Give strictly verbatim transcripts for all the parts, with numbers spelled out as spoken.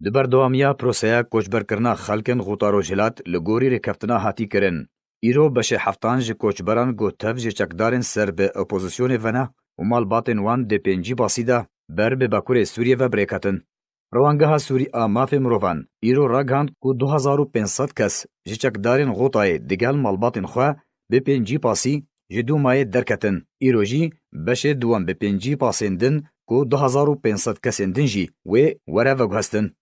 Di berdewamiya proseya koçberkirina xelkên Xûta Rojhilat li gorî rêkeftina hatî kirin. Îro beşê heftan ji koçberan ku tev ji çekdarên ser bi opozisyonê ve ne û malbatên wan di pêncî pasî de ber bi Bakurê Sûriyê ve bi rê ketin. Rewangeha Sûrî a Mafê Mirovan îro ragihand ku du hezar û pênc sed kes ji çekdarên Xûtayê digel malbatên xwe bi pêncî pasî ji Dûmayê derketin. Îro jî beşê duwem bi pêncî pasên din ku du hezar û pênc sed kesên din jî wê were veguhestin.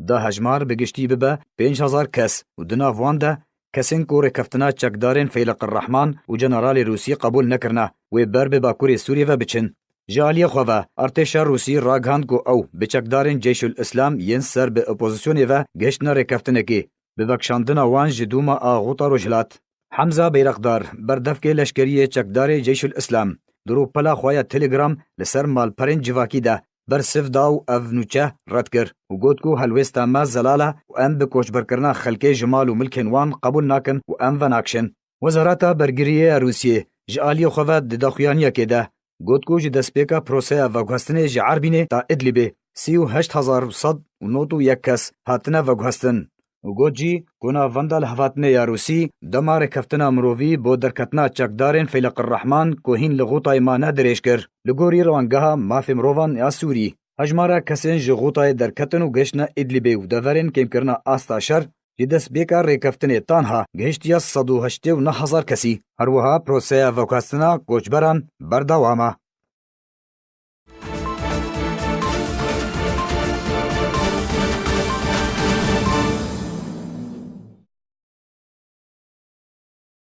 Da hejmar bi giştî bibe pênc hezar kes û di nav wan de kesên ku rêkeftina çekdarên Feyleqir Rehman û Generalê Rûsî qebûl nekirine wê ber bi Bakurê Sûriyê ve biçin. Ji aliyê xwe ve, artêşa Rûsî ragihand ku ew bi çekdarên Ceyşul Îslam yên ser bi opozisyonê ve gihiştine rêkeftinekê, bi vekişandina wan ji Dûma a Xûta Rojhilat. Hemza Beyrekdar, berdevkê leşkerî yê çekdarê Ceyşul Îslam, di rûpela xwe ya Telegram li ser malperên civakî de bersiv da û ev nûçe red kir û got ku helwêsta me zelal e û em bi koçberkirina xelkê ji mal û milkên wan qebûl nakin û em venakişin. Wezareta Bergiriyê ya Rûsiyê ji aliyê xwe ve di daxuyaniyekê de got ku ji destpêka proseya veguhestinê ji Erbînê ta Idlibê sî û heşt hezar û sed û nod û yek kes hatine veguhestin û got jî ku navenda lihevhatinê ya Rûsî dema rêkeftina mirovî bo derketina çekdarên Feyleqir Rehman ku hîn li Xûtayê mane dirêj kir. Li gorî Rewangeha Mafê Mirovan ya Sûrî, hejmara kesên ji Xûtayê derketin û gihiştine Idlibê û deverên kêmkirina asta şer ji destpêka rêkeftinê tanha gihiştiye sed û heştê û neh hezar kesî. Her wiha proseya veguhestina koçberan berdewam e.